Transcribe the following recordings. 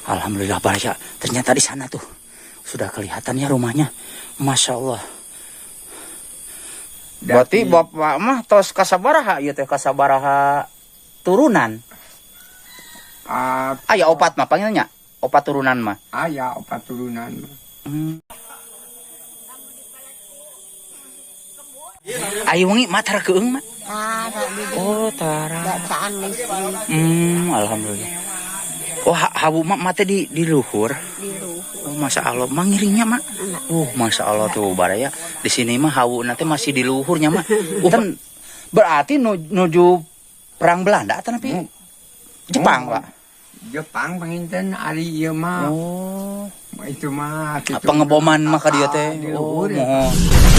Alhamdulillah baraya. Ternyata di sana tuh sudah kelihatan ya rumahnya. Masya Allah. Berarti bapak mah tos kasabaraha ieu teh, kasabaraha turunan? Aya opat mah panggilnya. Opat turunan mah. Aya opat turunan mah. Ayo wengi mah tara keung mah. Oh, tara. Bacaan listrik. Alhamdulillah. Oh, hawu mak mate di luhur. Di luhur. Oh, masya Allah, mangiringnya mak. Masya Allah tuh baraya. Di sini mah hawu nanti masih di luhurnya mak. Kan berarti nuju perang Belanda atau napi? Jepang, Pak. Jepang panginten ari ieu mah. Oh. Itu mah gitu. Pengeboman mah ka dieu teh. Di luhur. Oh, mohon.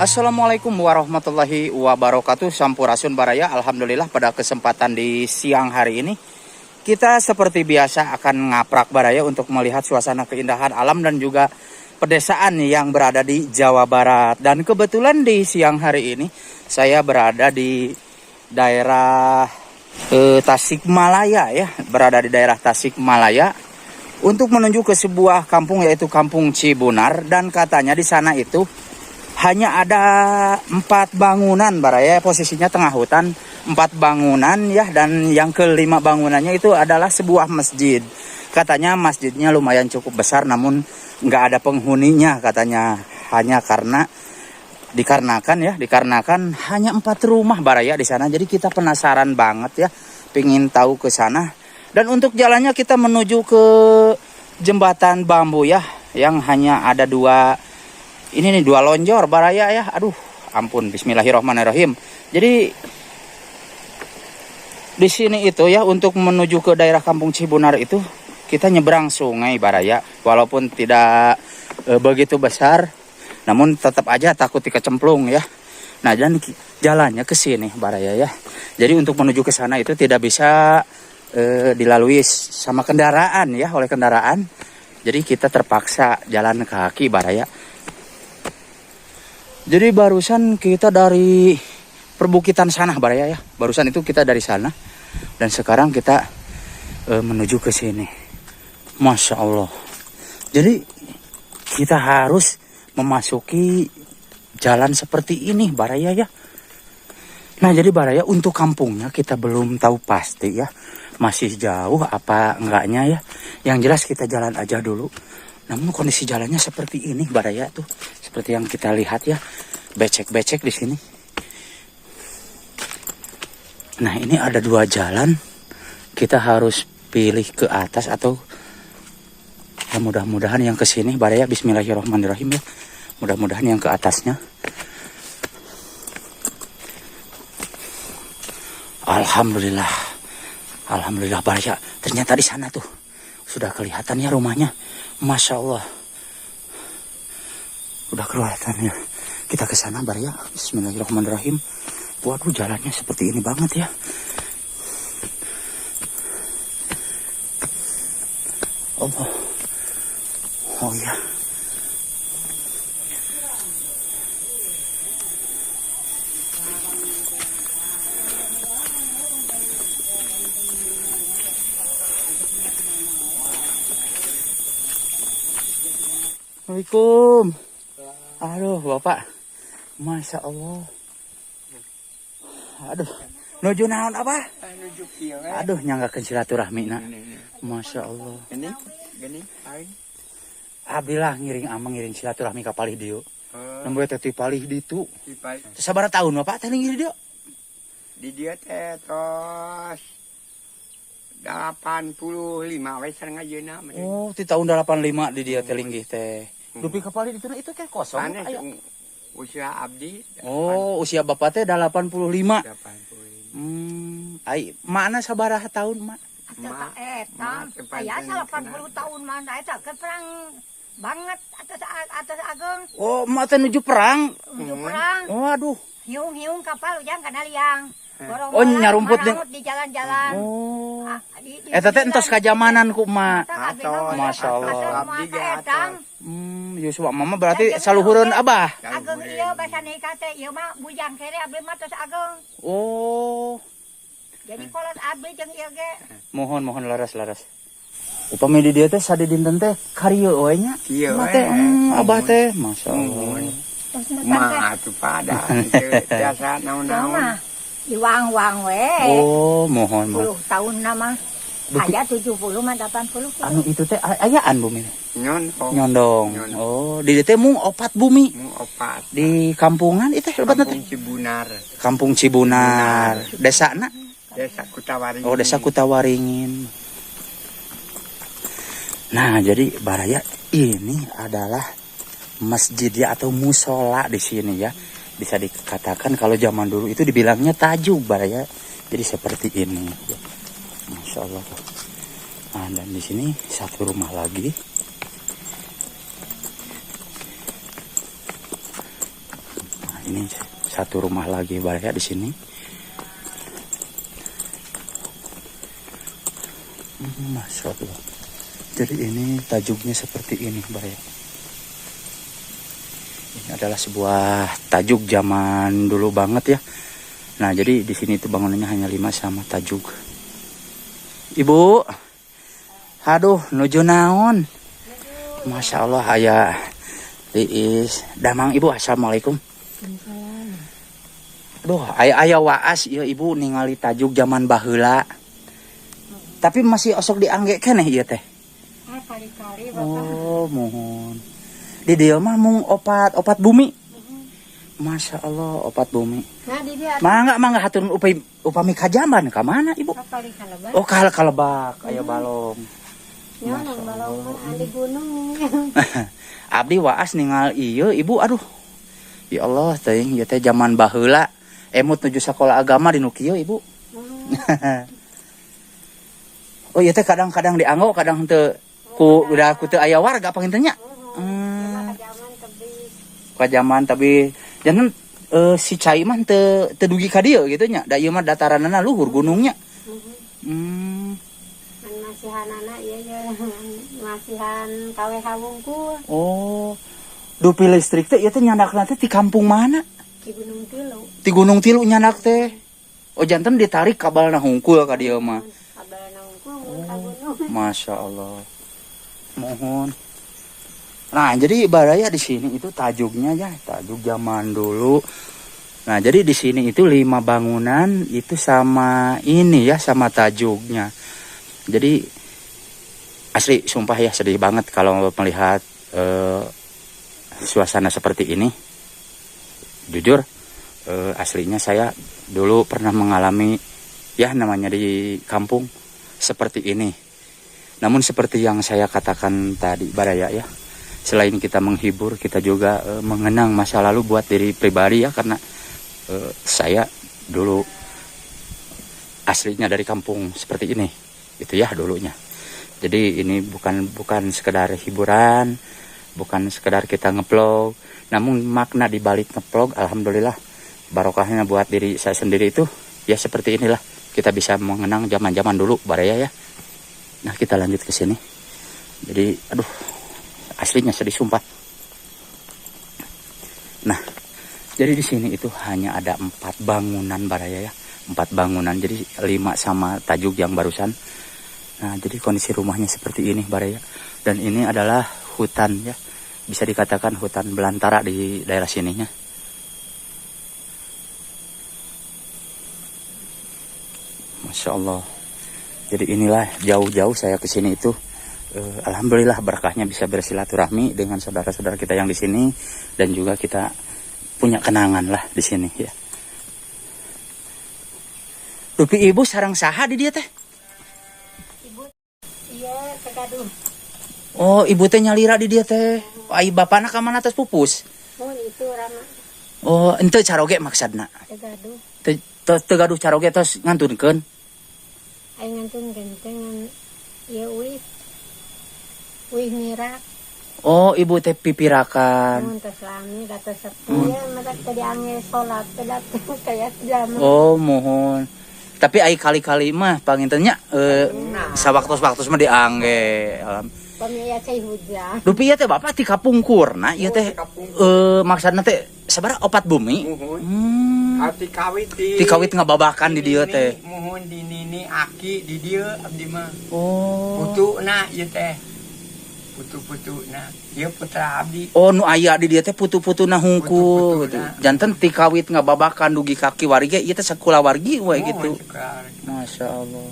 Assalamualaikum warahmatullahi wabarakatuh. Sampurasun baraya. Alhamdulillah pada kesempatan di siang hari ini kita seperti biasa akan ngaprak baraya untuk melihat suasana keindahan alam dan juga pedesaan yang berada di Jawa Barat. Dan kebetulan di siang hari ini saya berada di daerah Tasikmalaya ya, berada di daerah Tasikmalaya untuk menuju ke sebuah kampung yaitu Kampung Cibunar, dan katanya di sana itu hanya ada 4 bangunan baraya, posisinya tengah hutan, 4 bangunan ya, dan yang kelima bangunannya itu adalah sebuah masjid. Katanya masjidnya lumayan cukup besar namun nggak ada penghuninya katanya, hanya karena dikarenakan hanya 4 rumah baraya di sana. Jadi kita penasaran banget ya, pingin tahu ke sana. Dan untuk jalannya kita menuju ke jembatan bambu ya, yang hanya ada 2 ini nih, 2 lonjor baraya ya. Aduh, ampun, bismillahirrohmanirrohim. Jadi di sini itu ya, untuk menuju ke daerah Kampung Cibunar itu kita nyebrang sungai baraya, walaupun tidak begitu besar, namun tetap aja takut dikecemplung ya. Nah, dan jalannya ke sini baraya ya. Jadi untuk menuju ke sana itu tidak bisa dilalui sama kendaraan ya, oleh kendaraan. Jadi kita terpaksa jalan kaki baraya. Jadi barusan kita dari perbukitan sana baraya ya. Barusan itu kita dari sana dan sekarang kita menuju ke sini. Masya Allah. Jadi kita harus memasuki jalan seperti ini baraya ya. Nah, jadi baraya untuk kampungnya kita belum tahu pasti ya. Masih jauh apa enggaknya ya. Yang jelas kita jalan aja dulu. Namun kondisi jalannya seperti ini baraya tuh, seperti yang kita lihat ya, becek-becek di sini. Nah, ini ada 2 jalan, kita harus pilih ke atas atau ya mudah-mudahan yang ke sini baraya. Bismillahirrohmanirrohim ya. Mudah-mudahan yang ke atasnya. Alhamdulillah. Alhamdulillah baraya. Ternyata di sana tuh sudah kelihatan ya rumahnya. Masya Allah. Udah kelihatan ya. Kita ke sana baraya. Bismillahirrahmanirrahim. Waduh, jalannya seperti ini banget ya. Allah. Oh iya. Assalamualaikum. Aduh, Bapak. Masya Allah. Aduh, nuju naon apa? Nuju kieu. Aduh, nyanggakeun silaturahmi na. Masya Allah. Gini, gini, aing. Abdi lah ngiring amang ngiring silaturahmi ka palih dieu. Nembe teh ti palih ditu. Ti palih. Sabaraha tahun Bapak teh ngiring dieu? Di dieu teh tos 85 we sareng ayeuna mah. Oh, di tahun 85 di dieu teh linggih teh. Dupi ka palih itu itu teh kosong. Sanes Aya. Usia abdi. Oh, usia bapak teh 85. 85. Ai mana sabaraha tahun, Mak? Ma, Eta, ma, aya sepanjang 80 tahun mah eta ke perang banget atas atas ageng. Oh, mak teh nuju perang. Nuju perang. Waduh. Hiung-hiung kapal ujang kana liang. Oh, nyarumput di jalan-jalan. Oh. Ah, di Eta teh entos kajamanan ku mak. Atos. Masya Allah. Abdi ge atos. Yuswa mama berarti saluhureun abah. Ageng ieu basa nikah teh ieu mah bujang kere abdi mah tos ageng. Oh. Jadi kolot abdi jeung ieu ge. Mohon mohon laras laras. Upami di dieu teh sadidinten teh karieu we nya. Kieu Mak we. teh, abah teh, Masya Allah. Muhun. Tos makan teh. Ma atuh pada teu biasa naon-naon. Mah diwang-wang we. Oh, mohon mohon. 10 tahun nama. Beuki- Aya 70 mah 80. Anu itu teh ayaan bumi teh. Nyondong. Nyondong. Nyondong. Oh, di dieu teh mung opat bumi. Mung opat. Di kampungan itu hebatna teh. Kampung Cibunar. Kampung Cibunar. Desana? Desa Kutawaringin. Oh, Desa Kutawaringin. Nah, jadi Baraya ini adalah masjid ya atau musola di sini ya. Bisa dikatakan kalau zaman dulu itu dibilangnya tajuk Baraya. Jadi seperti ini. Masya Allah. Nah, dan di sini satu rumah lagi. Nah, ini satu rumah lagi Baraya di sini. Masya Allah. Jadi ini tajuknya seperti ini Baraya. Ini adalah sebuah tajuk zaman dulu banget ya. Nah, jadi di sini itu bangunannya hanya 5 sama tajuk. Ibu, aduh, nuju naon? Masya Allah, aya tiis. Damang ibu, assalamualaikum. Aduh, aya aya waas ya ibu ningali tajuk zaman baheula. Tapi masih osok diangge keneh ieu teh. Ah, kali-kali Bapak. Oh, mohon. Di dieu mah mung opat opat bumi. Masya Allah, opat bumi. Nah, di dia Mangga mangga hatur upami upami kajaman ka mana ibu? kali kalebak. Oh, kal kalebak aya balong. Ya, nang balong mah di gunung. Abdi waas ningal ieu ibu aduh. Ya Allah teuing ieu teh zaman baheula emut nuju sakola agama di nu kieu ibu. Oh ieu teh kadang-kadang dianggo kadang teu ku udah ku teu aya warga panginten nya. Kajaman tebih. Kajaman tapi jangan si cai mah teu teu dugi ka dieu gitu nya. Da ieu mah dataranana luhur gunungnya. Kan masihanana ieu ye masihan KWH wungkul. Oh. Dupi listrik teh ieu teh nyandakna teh ti kampung mana? Di Gunung Tilu. Ti Gunung Tilu nyandak teh. Oh janten ditarik kabelna hungkul ka dieu mah. Kabelna hungkul mun ka gunung. Masya Allah. Mohon. Nah, jadi Baraya di sini itu tajuknya ya, tajuk zaman dulu. Nah, jadi di sini itu 5 bangunan itu sama ini ya, sama tajuknya. Jadi asli sumpah ya sedih banget kalau melihat suasana seperti ini. Jujur, aslinya saya dulu pernah mengalami ya namanya di kampung seperti ini. Namun seperti yang saya katakan tadi Baraya ya, selain kita menghibur, kita juga mengenang masa lalu buat diri pribadi ya, karena saya dulu aslinya dari kampung seperti ini, itu ya dulunya. Jadi ini bukan bukan sekedar hiburan, bukan sekedar kita ngevlog, namun makna di balik ngevlog, alhamdulillah barokahnya buat diri saya sendiri itu ya seperti inilah, kita bisa mengenang zaman-zaman dulu Baraya ya. Nah, kita lanjut ke sini. Jadi, aduh, aslinya sedih sumpah. Nah, jadi di sini itu hanya ada 4 bangunan Baraya ya, 4 bangunan. Jadi 5 sama tajuk yang barusan. Nah, jadi kondisi rumahnya seperti ini Baraya. Dan ini adalah hutan ya. Bisa dikatakan hutan belantara di daerah sininya. Masya Allah. Jadi inilah jauh-jauh saya ke sini itu. Alhamdulillah berkahnya bisa bersilaturahmi dengan saudara-saudara kita yang di sini, dan juga kita punya kenangan lah di sini ya. Dupi ibu sareng saha di dieu teh? gaduh. Oh, ibu teh nyalira di dieu teh. Ai bapana ka mana tos pupus? Oh, itu rama. Oh, henteu caroge maksudna. Teu gaduh. Teu gaduh caroge tos ngantunkeun. Ai ngantunkeun teh ngan ieu uih. Uih mirak. Oh, ibu teh pipirakan. Mun tos lami da tos sepuh ya mata teu diangge salat teh dateng kaya jalma. Oh, mohon. Tapi ai kali-kali mah panginten nya sawaktos-waktos mah diangge. Pami aya cai hujan. Dupi ieu teh bapak ti kapungkurna ieu teh maksudna teh sabaraha opat bumi. Muhun. Ti kawit di Ti kawit ngababakan di dieu teh. Muhun di nini aki di dieu abdi mah. Oh. Putuna ieu teh. Putu-putuna. Ieu putra abdi. Oh, nu aya di dieu teh putu-putuna hungkul gitu. Janten ti kawit ngababakan dugi ka kiwari ge ieu teh sakulawargi we gitu. Masya Allah.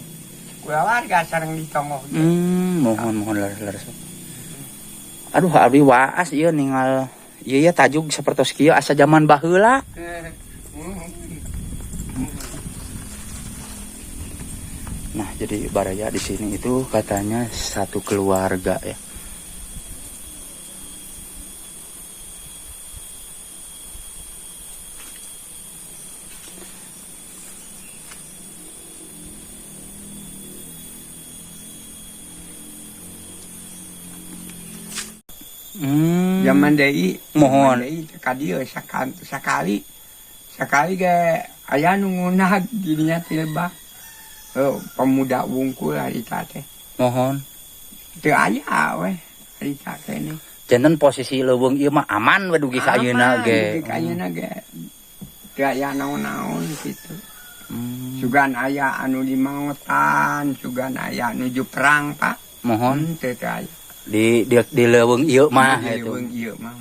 Kulawarga sareng di tonggoh. Mohon mohon leres. Aduh, abdi waas ieu ningal ieu ya tajug sapertos kieu asa zaman baheula. Nah, jadi baraya di sini itu katanya satu keluarga ya. Zaman deui mohon deui ka dieu sakali sakali ge aya nu ngunah dirinya teh lebak. Pemuda wungkul harita teh. Mohon. Teu aya we harita keneh. Janten posisi leuweung ieu mah aman we dugi ka ayeuna ge. Dugi ka ayeuna ge. Teu aya naon-naon kitu. Sugan aya anu dimaotan, sugan aya nuju perang, Pak. Mohon teu aya. Di leuweung ieu mah di leuweung ieu mah.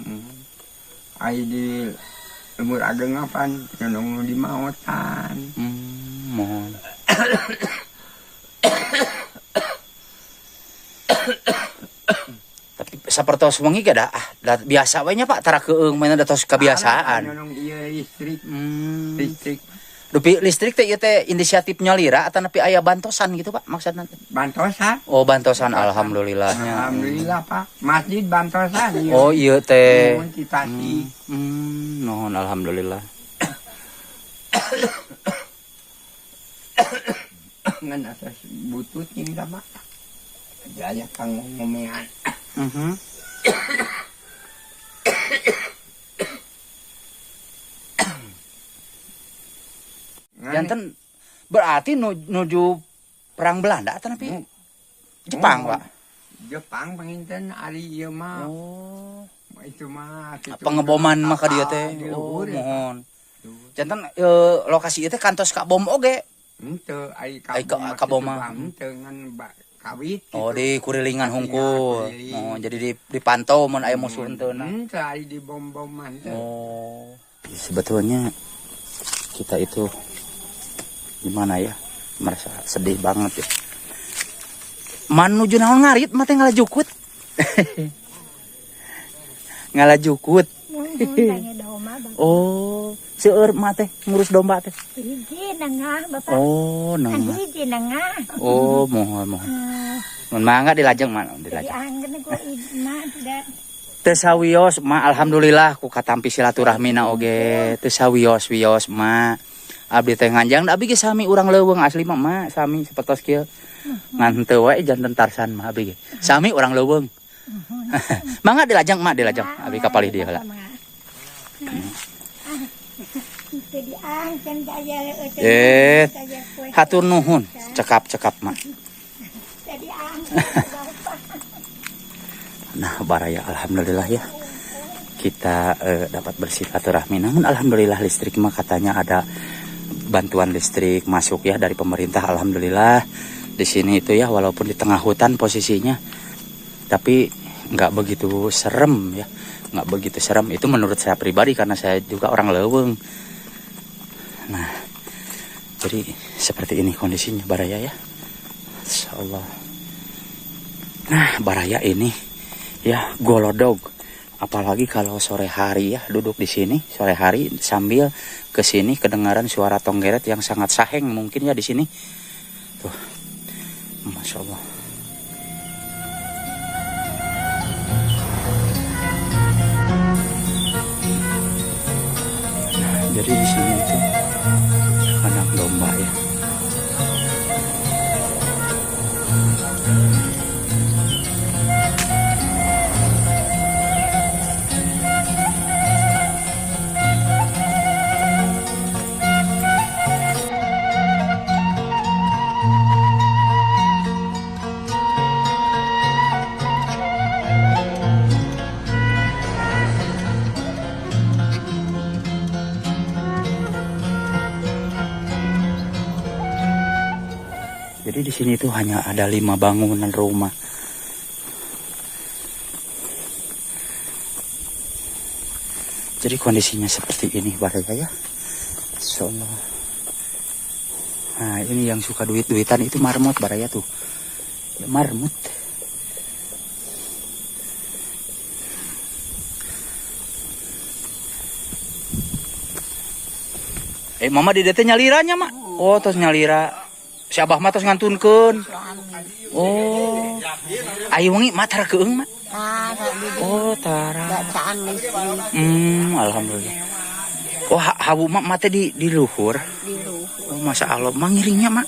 Ai di lembur ageng apan nu dimaotan. Mohon. Tapi sapertos wengi ge da biasa we nya Pak tara keung mainna da tos kebiasaan. Nyonong ieu listrik. Listrik. Dupi listrik teh ieu teh inisiatif nyalira atau nepi aya bantosan gitu Pak maksudna teh? Bantosan. Oh, bantosan alhamdulillahnya. Alhamdulillah Pak. Masjid bantosan ieu. Oh, ieu teh. Nuhun ditasi. Nuhun alhamdulillah. Ngan atas butut jeung sama. Jaya kang ngomean. Janten berarti nuju perang Belanda atau napi Jepang, Pak? Jepang panginten ari ieu mah. Oh. Itu mah kitu. Pengeboman mah ka dieu teh. Oh, mohon. Janten lokasi ieu teh kantos ka bom oge. Henteu ai ka bom mah henteu ngan kawit kitu. Oh, di kurilingan hungkul. Oh, jadi dipantau mun aya musuh henteu na. Henteu ari di bom-boman teh. Oh. Sebetulnya kita itu gimana ya, merasa sedih banget ya. Manuju naon ngarit mah teh ngalajukut. Ngalajukut. Oh, seueur mah teh ngurus domba teh. Hiji nengah Bapak. Oh, nengah. Hiji nengah. Oh, mohon mohon. Mun mangga dilajeng mah dilajeng. Teu sawios mah alhamdulillah ku katampi silaturahmina oge. Teu sawios-wios mah. Abdi teh nganjang da abdi ge sami urang leuweung asli mah mah sami sapertos kieu. Ngan henteu wae janten Tarsan mah abdi ge. Sami urang leuweung. Mangga dilajeng mah dilajeng. Abdi ka palih dieu heula. Hatur nuhun cekap-cekap mah. Nah, baraya alhamdulillah ya. Kita dapat bersilaturahmi. Namun alhamdulillah listrik mah katanya ada bantuan listrik masuk ya dari pemerintah, alhamdulillah. Di sini itu ya walaupun di tengah hutan posisinya tapi nggak begitu serem ya, nggak begitu serem itu menurut saya pribadi karena saya juga orang leuweung. Nah, jadi seperti ini kondisinya baraya ya, insyaallah. Nah, baraya ini ya golodog. Apalagi kalau sore hari ya, duduk di sini sore hari sambil ke sini kedengaran suara tonggeret yang sangat saheng mungkin ya di sini. Tuh. Masya Allah. Jadi di sini itu kandang domba ya. Jadi di sini itu hanya ada 5 bangunan rumah. Jadi kondisinya seperti ini baraya ya. Insyaallah. Nah, ini yang suka duit-duitan itu marmot baraya tuh. Ya, marmot. Mama di DT nyaliranya, Mak. Oh, terus nyalira. Si abah mah tos ngantunkeun. Oh. Ayo wengi mah tara keung, Mak. Oh, tara. Alhamdulillah. Oh, hawu mak mah teh di luhur. Oh, Masya Allah, mangiringnya, Mak.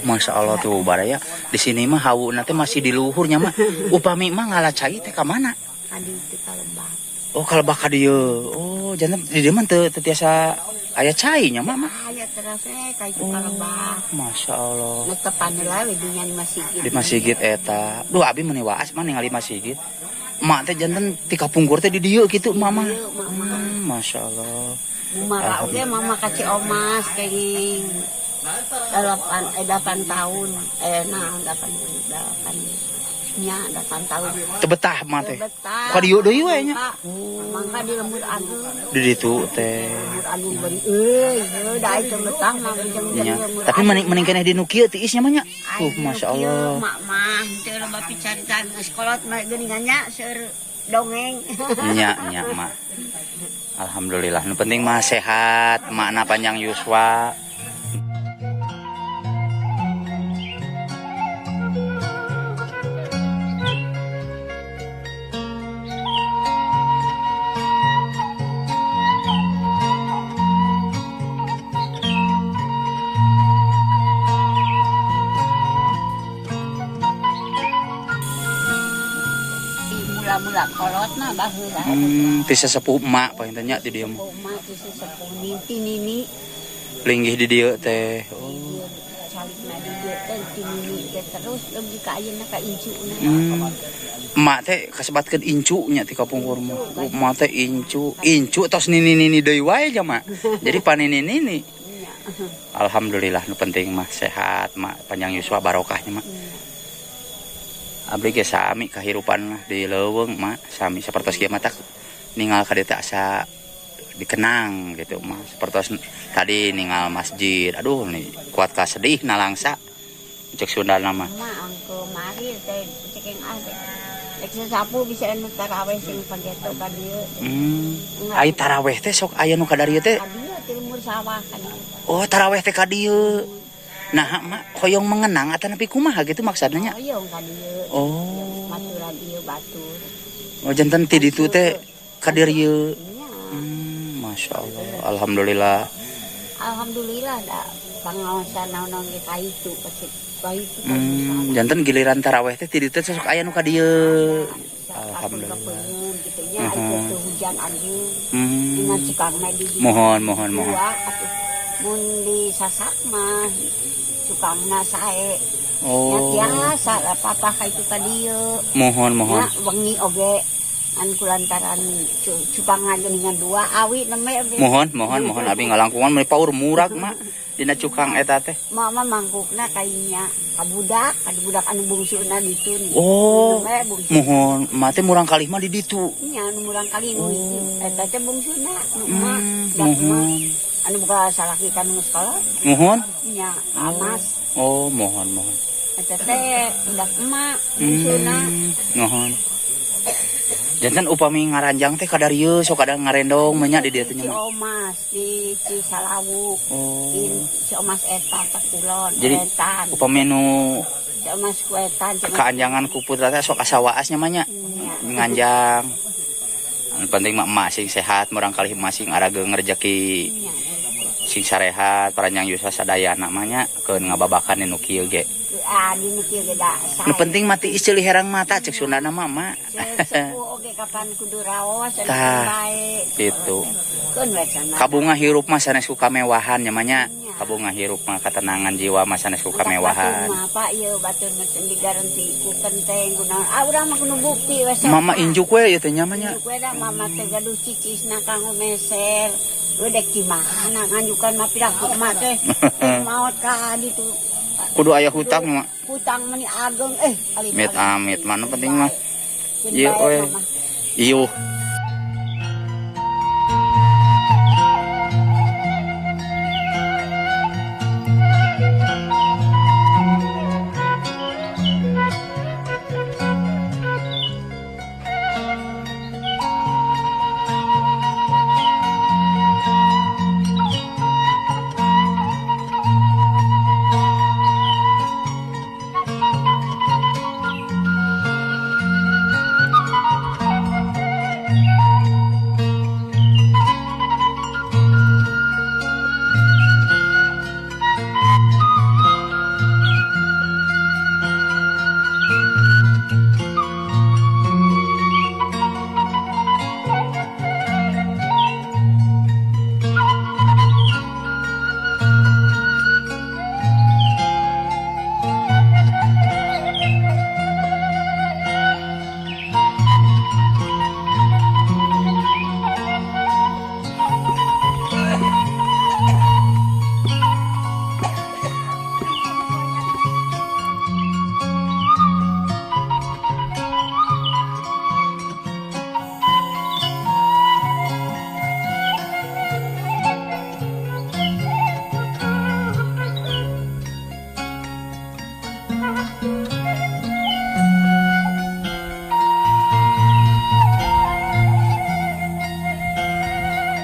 Masya Allah tuh baraya. Di sini mah hawu teh masih di luhurnya, Mak. Upami mah ngala cai teh ka mana? Ka ditu ka lebak. Oh, ka lebak ka dieu. Oh, janten di dieu mah teu tiasa aya cai nya, Mak. Aya teras ka itu ka lebak. Masya Allah. Netepan heula we dinya di masjid. Di masjid eta. Duh, abi meuni waas mah ningali masjid. Emak teh janten ti kapungkur teh di dieu kitu, Mak mah. Masya Allah. Mama oge mama ka Ciomas kenging 8 tahun. Nah 8 nya 8 tahun. Teu betah mah teh. Ka dieu deui we nya. Mangka di Lembur Agung. Di ditu teh. Lembur Agung bari euy, heuh da teu betah mah jeung Lembur. Tapi mending keneh di nu kieu tiis nya mah nya. Masya Allah. Mak mah teu loba pican geus kolot mah geuningan nya seueur dongeng. Nya nya mah. Alhamdulillah, nu penting mah sehat, makna panjang yuswa. Mula-mula kolot mah baheula. Ti sesepuh emak panginten nya ti dieu mah. Emak ti sesepuh ti nini. Linggih di dieu teh. Oh. Calikna di dieu teh ti nini teh terus leugi ka ayeuna ka incuna. Emak teh kasebatkeun incu nya ti kapungkur mah. Emak teh incu, incu tos nini-nini deui wae ja mak. Jadi panini-nini. Alhamdulillah nu penting mah sehat mak, panjang yuswa barokahnya mak. Abdi ge sami kahirupan lah di leuweung mak, sami sapertos kieu mah tak ningal ka dieu teh asa dikenang gitu mah. Sapertos tadi ningal masjid, aduh nih kuat ka sedih nalangsa. Cek Sundana mah. Mak angko mari teh cekeng ah teh. Rek sasapu bisa anu taraweh sing pageto ka dieu. Ai taraweh teh sok aya nu ka dieu teh. Ka dieu ti lembur sawah ka dieu. Oh, taraweh teh ka dieu. Nah, mak hoyong mengenang atau nepi kumaha gitu maksudnya nya? Hoyong ka dieu. Oh. Maturan ieu batur. Oh, janten ti ditu teh ka dieu. Masya Allah. Alhamdulillah. Alhamdulillah da pangaosan naon-naon ge ka itu pasti ka itu. Janten giliran taraweh teh ti ditu teh sok aya nu ka dieu. Alhamdulillah. Kitu nya aya hujan ageung. Dengan cukangna di dieu. Mohon mohon mohon. Mun disasak mah cukangna sae. Oh. Ya tiasa lah papa ka itu ka dieu. Mohon mohon. Ya wengi oge an kulantaran cukangna geuningan dua awi neme oge. Mohon mohon mohon abi ngalangkungan meuni paur murag mak dina cukang eta teh. Mama mangkukna kainya ka budak, ka budak anu bungsuna ditu nih. Oh. Neme bungsuna. Mohon mak teh murang kalih mah di ditu. Nya anu murang kalih nu eta teh bungsuna nu emak. Mohon. Anu buka salaki kan nu sekolah. Mohon? Nya, amas. Oh, mohon mohon. Eta teh budak emak bungsuna. Mohon. Janten upami ngaranjang teh kadarieu sok kadang ngarendong mah nya di dieu teh nya. Ci Omas di Cisalawu. Oh. Ci Omas eta teh kulon. Jadi etan. Upami nu Ci Omas ku etan kaanjangan ku putra teh sok asa waas nya mah nya. Nganjang. Anu penting mah emak sing sehat, murangkalih emak sing arageung rejeki, sing sarehat, paranjang yuswa sadayana mah nya, keun ngababakan nu kieu ge. Ah, di nu kieu ge da sae. Nu penting mati ceuli herang mata cek Sundana mah, Mak. Sepuh oge kapan kudu raos anu Tah, bae. Gitu. Keun we cenah. Kabunga hirup mah sanes ku kamewahan nya mah nya. Kabunga hirup mah katenangan jiwa mah sanes ku kamewahan. Batur mah, Pak, ieu batur mah teu digaranti ku kenteng ku naon. Ah, urang mah kudu bukti we sok. Mama injuk we ieu teh nya mah nya. Injuk we da mama teh gaduh cicisna kanggo meser. We dek di mana nganjukan mah piraku mah teh. Maot ka ditu. Kudu aya hutang mah. Hutang meni ageng Amit amit, mana penting mah. Keun Ieu bae, we. Mama. Iuh.